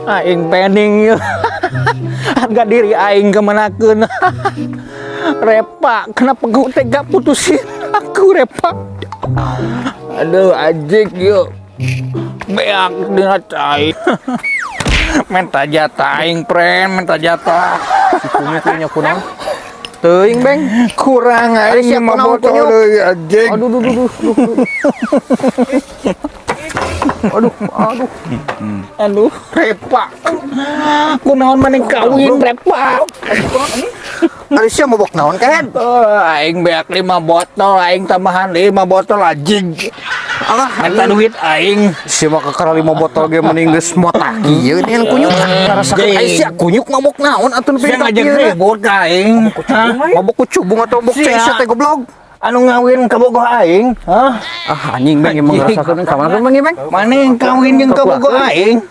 Aing pending yeuh. Harga diri aing kemanakeun? Repa, kenapa kau tega putusin aku, Repa? Aduh, anjing yuk. Beak dina cai. Minta jatah aing, friend, minta jatah. Si kunyuk nya kunaon? Teuing, Beng. Kurang aing Siapa 5 naon, botol kunyuk? Deui, anjing. Aduh, duh, duh, duh, duh, duh. Aduh, aduh. Aduh, Repa. Kunaon maneh kawin, Repa? Ari sia mabok naon, Ken? Oh, aing beak 5 botol, aing tambahan 5 botol, anjing. Alah, Minta duit aing. sia mah kakara 5 botol ge mending geus motak ieu dengan kunyuk. Ngarasakeun ai sia kunyuk mabok naon atuh Sia nepi ka ngajak kieu? ribut ka aing. Hah? Mabok kucubung atau mabok Sia. cai sia teh, goblok? Anu ngawin kabogoh aing, hah? Ah, anjing, Beng, emang ngerasakeun ka mana, Beng, Beng? Mana yang kawin jeung kabogoh aing?